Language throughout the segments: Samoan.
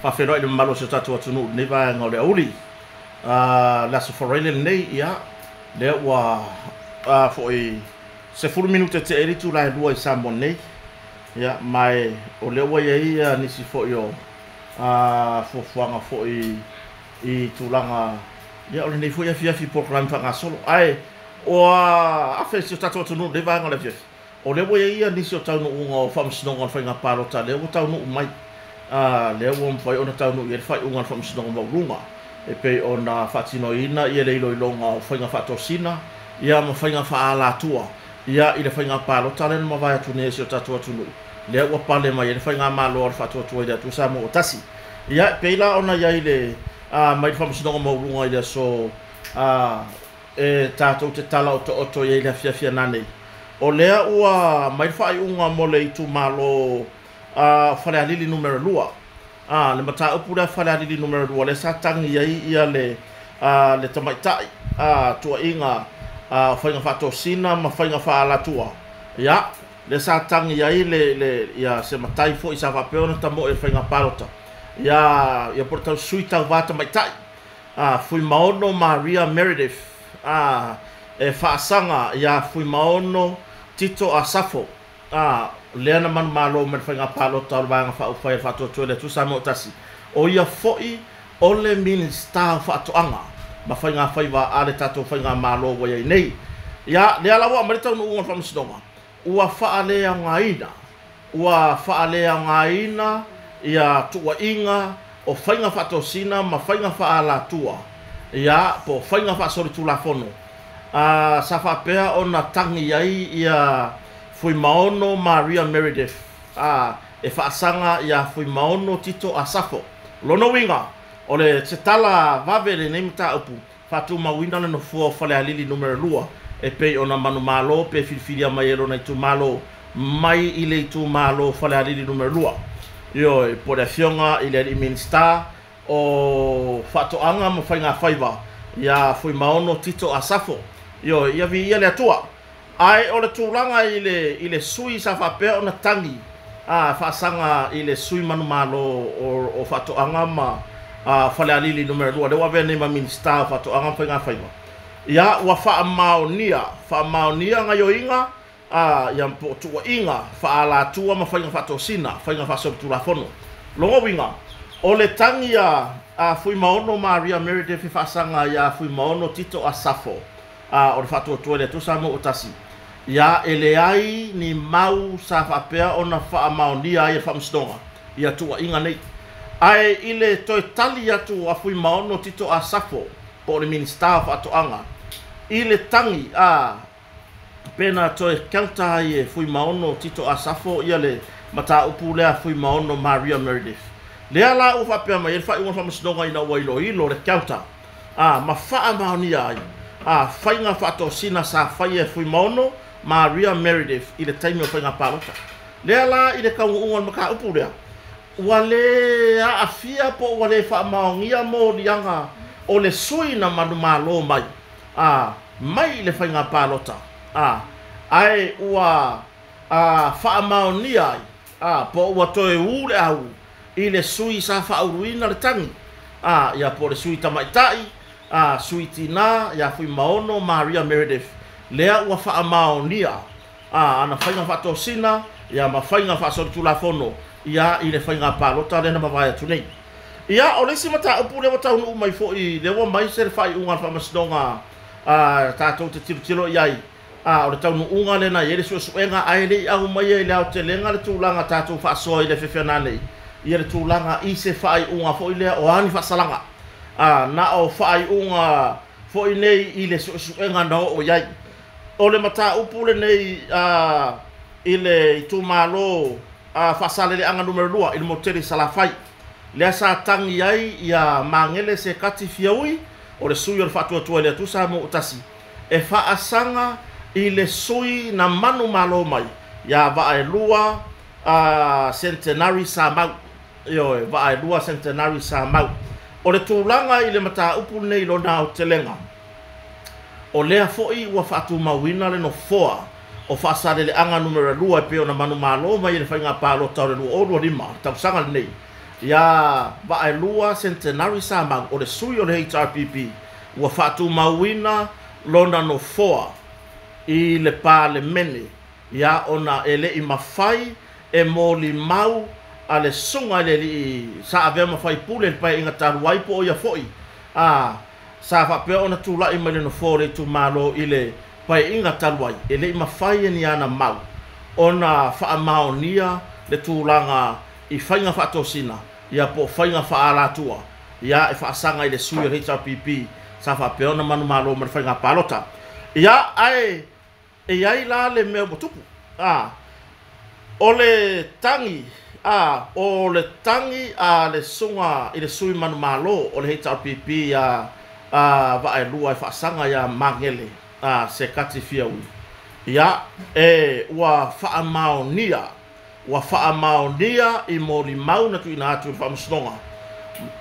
Faafeiloai i le mamalu o si o tatou atunuu i lenei vaega o le aoauli. Le Aso Faraile lenei, ia, lea ua foi 10 minute tea ai le itula e 2 i Samoa nei. Ia, ma o lea ua i ai nisi foi o fuafuaga foi i tulaga, ia, o lenei foi afiafi polokalame faagasolo. Ae ua afe si o tatou atunuu i lenei vaega o le afiafi. O lea ua i ai nisi o taunuuga o Faamasinoga o le Faiga Palota, lea ua taunuu mai, lea ua mafai ona taunuu i ai le faaiuga a le Faamasinoga Maualuga e pei ona faatinoina le iloiloga o faiga faatosina, ia, ma faiga faaalatua, ia, i le faiga palota lea na mavae atu nei e si o tatou atunuu, lea ua pale mai ai le faigamalo a le Faatuatua i le Atua Samoa ua Tasi. Ia, e pei la ona i ai le mai le Faamasinoga Maualuga i le aso e tatou te tala otooto i ai i le afiafi ananei. O lea ua mai le faaiuga mo le itumalo Falealili numera 2. Le mataupu lea Falealili numera 2, lea sa tagi ai ia le tamaitai tuuaiga o faiga faatosina ma faiga faaalatua. Ia, lea sa tagi ai le ia se matai foi sa faapea ona tamoe i le faiga palota. Ia, ia po o le tau sui tauva tamaitai. Fuimaono Maria Meredith e faasaga ia Fuimaono Tito Asafo, lea na manumalo mai le faiga palota o le Vaega Faaupufai a le Faatuatua i le Atua Samoa Tasi. O ia foi o le Minisita o Faatoaga ma Faiga Faiva a le tatou faigamalo ua i ai nei. Ia, lea la ua aumai le taunuuga o le Faamasinoga, ua faaleaogaina, ua faaleaogaina ia tuuaiga o faiga faatosina ma faiga faaalatua, ia, po o faiga faasolitulafono sa faapea ona tagi ai ia Fuimaono Maria Meredith e faasaga ia Fuimaono Tito Asafo. Lona uiga, o le se tala vave lenei mataupu, faatumauina le nofoa o Falealili numera 2 e pei ona manumalo pe filifilia mai e lona itumalo mai i le itumalo Falealili numera 2. Ioe, po o le afioga i le alii Minisita o Faatoaga ma Faiga Faiva ia Fuimaono Tito Asafo. Ioe, ia viia le Atua. Ae o le tulaga i le sui sa faapea ona tagi faasaga i le sui manumalo o Faatoaga ma Falealili numera 2, lea ua avea nei ma Minisita o Faatoaga ma Faiga Faiva. Ia, ua faamaonia, faamaonia gaoioiga ia po o tuuaiga faaalatua ma faiga faatosina, faiga faasolitulafono. Lona uiga, o le tagi a Fuimaono Maria Meredith e faasaga ia Fuimaono Tito Asafo o le Faatuatua i le Atua Samoa ua Tasi, ia, e leai ni mau sa faapea ona faamaonia ai e le Faamasinoga ia tuuaiga nei. Ae i le toe tali atu a Fuimaono Tito Asafo, po o le Minisita o Faatoaga, i le tagi pe na toe counter ai e Fuimaono Tito Asafo ia le mataupu lea Fuimaono Maria Meredith, lea la ua faapea mai ai le faaiuga o le Faamasinoga ina ua iloilo le counter ma faamaonia ai faiga faatosina sa faia e Fuimaono Maria Meredith i le taimi o faiga palota. Lea la i le taunuuga o le mataupu lea, ua le aafia po ua le faamaonia moliaga o le sui na manumalo mai mai i le faiga palota ae ua faamaonia ai po ua toe ū le au i le sui sa faauluina le tagi ia, po o le sui tamaitai, sui tinā ia Fuimaono Maria Meredith, lea ua faamaonia ana faiga faatosina, ia, ma faiga faasolitulafono, ia, i le faiga palota lea na mavae atu nei. Ia, o le isi mataupu lea ua taunuu mai foi, lea ua mai se faaiuga a le Faamasinoga tatou te tilotilo i ai, o le taunuuga lea na i ai le suesuega, ae le i aumaia i le aotelega le tulaga tatou faasoa i le afiafi nei, ia le tulaga i se faaiuga foi lea o a ni faasalaga na o faaiuga foi nei i le suesuega na oo i ai. O le mataupu lenei i le itumalo Faasaleleaga numera 2 i le motu tele i Salafai, lea sa tagi ai ia Magele Sekati Fiaui, o le sui o le Faatuatua i le Atua Samoa ua Tasi, e faasaga i le sui na manumalo mai ia Vaaelua Centenary Samau. Ioe, Vaaelua Centenary Samau. O le tulaga i le mataupu lenei i lona aotelega, o lea foi ua faatumauina le nofoa o Faasaleleaga numera 2 e pei ona manumalo mai i le faiga palota o le 2025 tausaga lenei. Iā Vaaelua Centenary Samau, o le sui o le HRPP, ua faatumauina lona nofoa i le Palemene, ia ona e le i mafai e molimau a le susuga i le alii sa avea ma faipule i le Paeaiga talu ai po o ia foi a sa faapea ona tulai mai le nofoa o le itumalo i le Paeaiga talu ai, e le i mafai e ni ana mau ona faamaonia le tulaga i faiga faatosina, ia po o faiga faaalatua, ia e faasaga i le sui o le HRPP sa faapea ona manumalo ma le faiga palota. Ia, ae e i ai la le mea ua tupu. A, o le tagi, a, o le tagi a le susuga i le sui manumalo o le HRPP ia a Vaaelua e faasaga ia Magele a Sekati Fiaui. Ia, e ua faamaonia Ua faamaonia i molimau na tuuina atu i le Faamasinoga,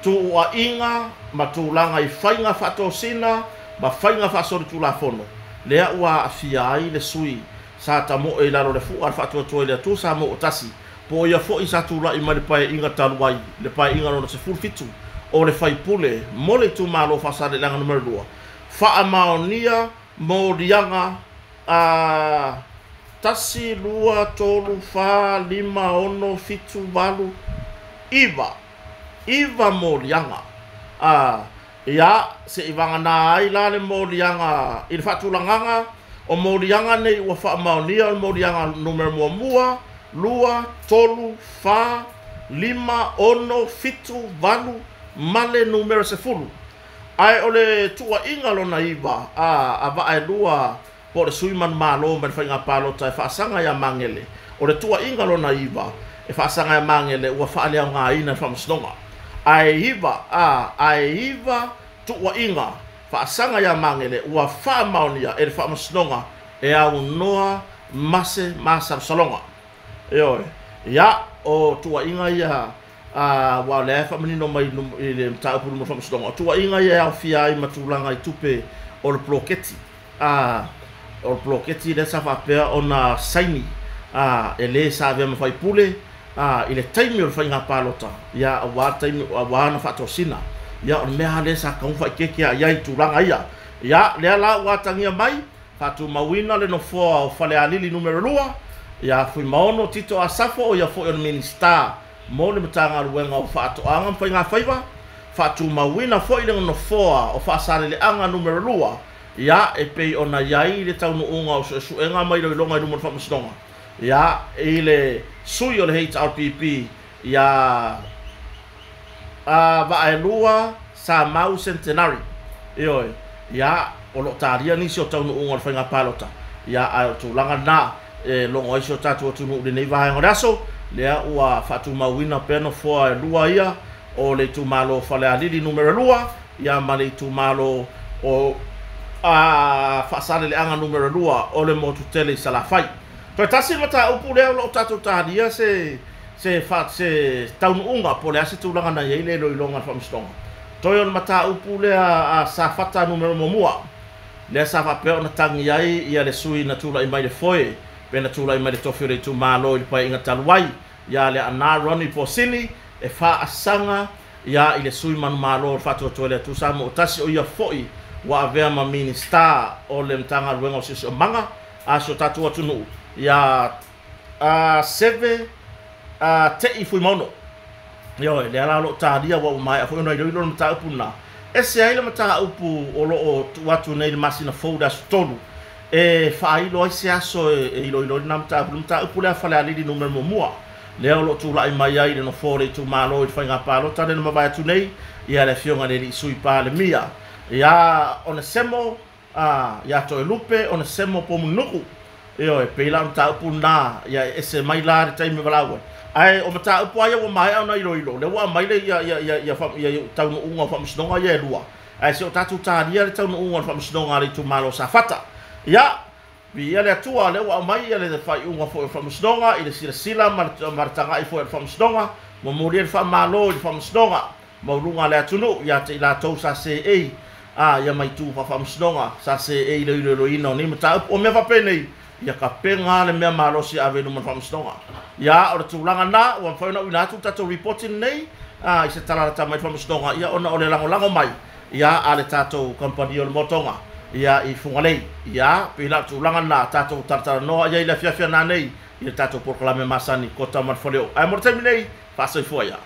tuuaiga ma tulaga i faiga faatosina ma faiga faasolitulafono, lea ua aafia ai le sui sa tamoe i lalo o le fua a le Faatuatua i le Atua Samoa ua Tasi, po o ia foi sa tulai mai le Paeaiga talu ai, le Paeaiga Lona 17 o le Faipule mo le itumalo o Faasaleleaga Numera 2, faamaonia moliaga a 1, 2, 3, 4, 5, 6, 7, 8, 9, 9 moliaga. A, ia, se i vagana ai la le moliaga i le faatulagaga o moliaga nei ua faamaonia o le moliaga numera 1, 2, 3, 4, 5, 6, 7, 8 ma le numera 10. Ae o le tuuaiga lona 9 a Vaaelua po o le sui manumalo mai le faiga palota e faasaga ia Magele, o le tuuaiga lona 9 e faasaga ia Magele ua faaleaogaina e le Faamasinoga. Ae 9 a, ae 9 tuuaiga faasaga ia Magele ua faamaonia e le Faamasinoga e aunoa ma se masalosaloga. Ioe. Ia, o tuuaiga ia aua o lea e faamanino mai i le mataupu i luma o le Faamasinoga, o tuuaiga ia e aofia ai ma tulaga i tupe o le poloketi, o le poloketi lea sa faapea ona saini e le sa avea ma faipule i le taimi o le faiga palota, ia, aua le taimi, aua ona faatosina. Ia, o le mea lava lea sa tatau ona faaeteete lava i ai i tulaga ia. Ia, lea la ua atagia mai, faatumauina le nofoa o Falealili Numera 2, ia Fuimaono Tito Asafo, o ia foi o le Minisita mo le Matagaluega o Faatoaga ma Faigafaiva, faatumauina foi le nofoa o Faasaleleaga Numera 2, ia, e pei ona i ai le taunuuga o suesuega ma iloiloga i luma o le Faamasinoga, ia, i le sui o le HRPP ia Vaaelua Samau Centenary. Ioe, ia, o lo o talia nisi o taunuuga o le faiga palota, ia, ae o le tulaga lena e logo ai si o tatou atunuu i lenei vaega o le aso, lea ua faatumauina pea nofoa e lua ia o le itumalo o Falealili Numera 2, ia, ma le itumalo o Faasaleleaga Numera 2 o le motu tele i Salafai. Toe tasi le mataupu lea o lo o tatou talia se se se taunuuga po o le a se tulaga na i ai le iloiloga a le Faamasinoga. Toe o le mataupu lea a Safata Numera 1, lea sa faapea ona tagi ai ia le sui na tulai mai le foe pe na tulai mai le tofi o le itumalo i le Paeaiga talu ai, ia Leaana Ronnie Posini, e faasaga ia i le sui manumalo o le Faatuatua i le Atua Samoa Tasi, o ia foi ua avea ma Minisita o le Matagaluega o Siosiomaga a si o tatou atunuu, ia Seve Te'i Fuimaono. Ioe, lea la o lo o talia aua ua maea foi ona iloilo le mataupu lena. Ese ai le mataupu o lo o tuu atu nei i le masina fou i le aso 3 e faailo ai se aso e iloilo ai lena mataupu, le mataupu lea a Falealili Numera 1, lea o lo o tulai mai ai i le nofoa o le itumalo i le faiga palota lea na mavae atu nei, ia le Afioga i le Alii Sui Palemia ia Onesemo ia Toelupe Onesemo Pomunuku. Ioe, pei la o mataupu lena, ia e ese mai la le taimi valaau ai. Ae o mataupu lava ia ua maea ona iloilo, lea ua aumai le ia ia ia ia ia taunuuga o faamasinoga ia e lua, ae se o tatou talia le taunuuga o le faamasinoga a le itumalo o Safata. Ia, viia le Atua, lea ua aumai ia le faaiuga foi o le faamasinoga i le silasila ma le tagai foi a le faamasinoga, momoli ai le faamalo i le faamasinoga maualuga a le atunuu ia te i latou sa seei ia mai tu faafaamasinoga sa seei i le iloiloina o nei mataupu. O mea faapenei, Ia tapena le mea malosi e ave i luma o le Faamasinoga. Ia, o le tulaga lena ua mafai ona auina atu le tatou Lipoti lenei i se tala lata mai i le Faamasinoga, ia ona o le lagolago mai ia a le tatou kamupani o le Motoga ia i Fugalei. Ia, pei la o le tulaga lena tatou talatalanoa i ai i le afiafi a nanei i le tatou polokalame masani Kota ma le Faleoo. Ae mo le taimi nei, faasoifua ia.